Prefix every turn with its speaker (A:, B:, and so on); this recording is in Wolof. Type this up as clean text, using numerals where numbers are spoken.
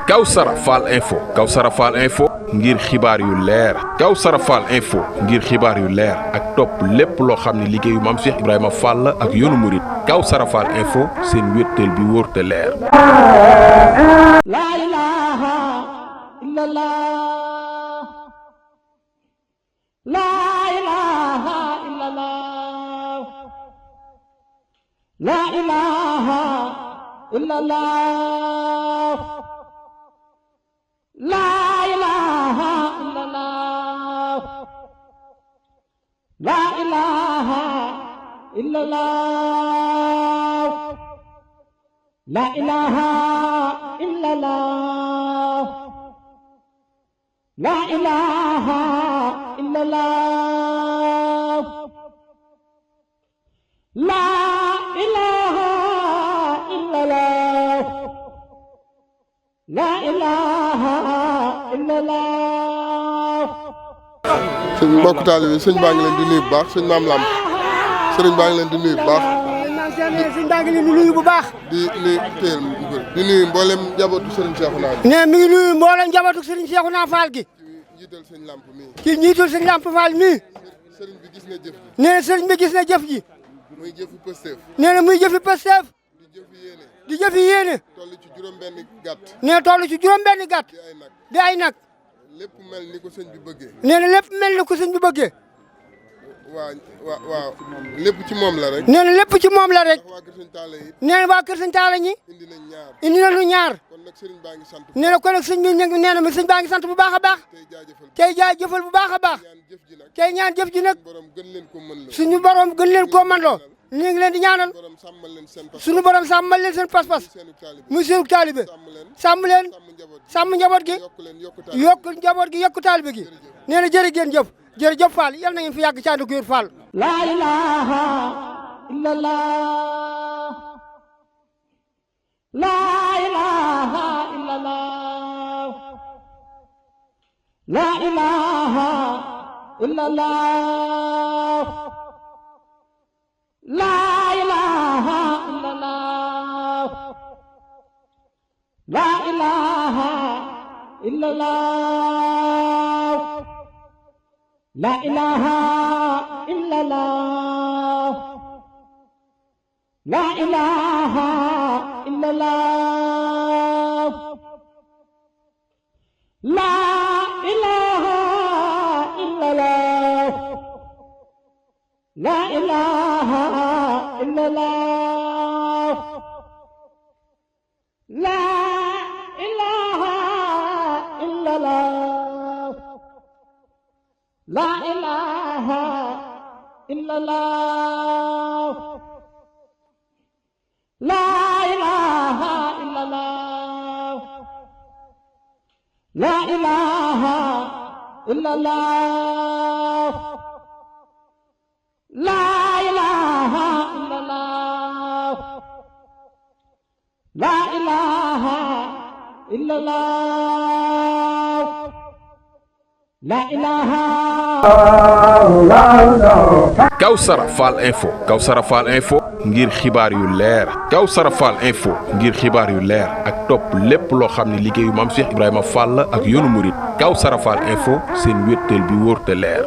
A: Kawsara Fall Info ngir xibaar yu leer Kawsara Fall Info ngir xibaar yu leer ak topp lépp loo xam ne liggéeyu Maam Cheikh Ibrahima Fall ak yoonu murit Kawsara Fall Info seen wéttal bi wóor te leer.
B: La ilaha illallah, la ilaha illallah, la ilaha illallah, la ilaha illallah, la ilaha illallah, la ilaha illallah, la ilaha illallah, la ilaha illallah, la ilaha illallah.
C: sëñ mbokk taalibe bi sëñ baa ngi leen di nuyu bu baax sëñ Maam Lamp sëriñ baa ngi leen di nuyu bu baax.
B: sëñ baa ngi leen di nuyu bu baax.
C: di nuyu mboolem njabootu sëriñ Cheikhouna gi.
B: nee mi ngi nuyu mboolem njabootu sëriñ Cheikhouna Fall gi.
C: ci njiital sëñ Lamp mii.
B: ci njiitul sëñ Lamp Fall mii.
C: sëriñ bi gis na jëf ji.
B: nee na sëriñ bi gis na jëf ji.
C: muy jëfu Pastef.
B: nee na muy jëfi Pastef.
C: di jëfu yéene.
B: di jëfi yéene.
C: toll ci juróom-benni gàtt.
B: nee toll ci juróom-benni gàtt.
C: di ay nag.
B: di ay nag.
C: lépp mel ni ko sëñ bi bëggee.
B: nee na lépp mel ni ko sëñ bi bëggee.
C: waaw lépp ci moom la rek.
B: nee na lépp ci moom la rek.
C: waa kër sëñ Talla yi.
B: nee na waa kër sëñ Talla ñi.
C: indi nañ ñaar.
B: indi nañu ñaar.
C: kon nag sëriñ baa ngi sant.
B: nee na kon nag sëñ bi nee na sëñ baa ngi sant bu baax a baax.
C: tey jaajëfal.
B: tey jaajëfal bu baax a baax.
C: ñaan jëf ji nag.
B: tey ñaan jëf ji nag.
C: borom gën leen ko mën la.
B: suñu borom gën leen koo mën loo. ñu ngi leen di ñaanal.
C: borom sàmmal leen seen pas.
B: suñu borom sàmmal leen seen pas-pas. muy seenu taalibe. sàmm leen. sàmm njaboot gi. yokk njaboot gi yokk taalibe gi. nee na jërë ngeen jëf. jërëjëf Fall yal na ngeen fi yàgg ci ànd ak wér Fall. La ilaha illallah, la ilaha illallah, la ilaha illallah, la ilaha illallah, la ilaha illallah, la ilaha illallah, la ilaha illallah, la ilaha illallah, la ilaha illallah, la ilaha illallah, la ilaha illallah, la ilaha illallah, la ilaha illallah, la ilaha illallah, la ilaha illallah, la ilaha.
A: Kawsara Fall Info ngir xibaar yu leer Kawsara Fall Info ngir xibaar yu leer ak topp lépp loo xam ne liggéeyu Maam Cheikh Ibrahima Fall ak yoonu murit Kawsara Fall Info seen wéttal bi wóor te leer.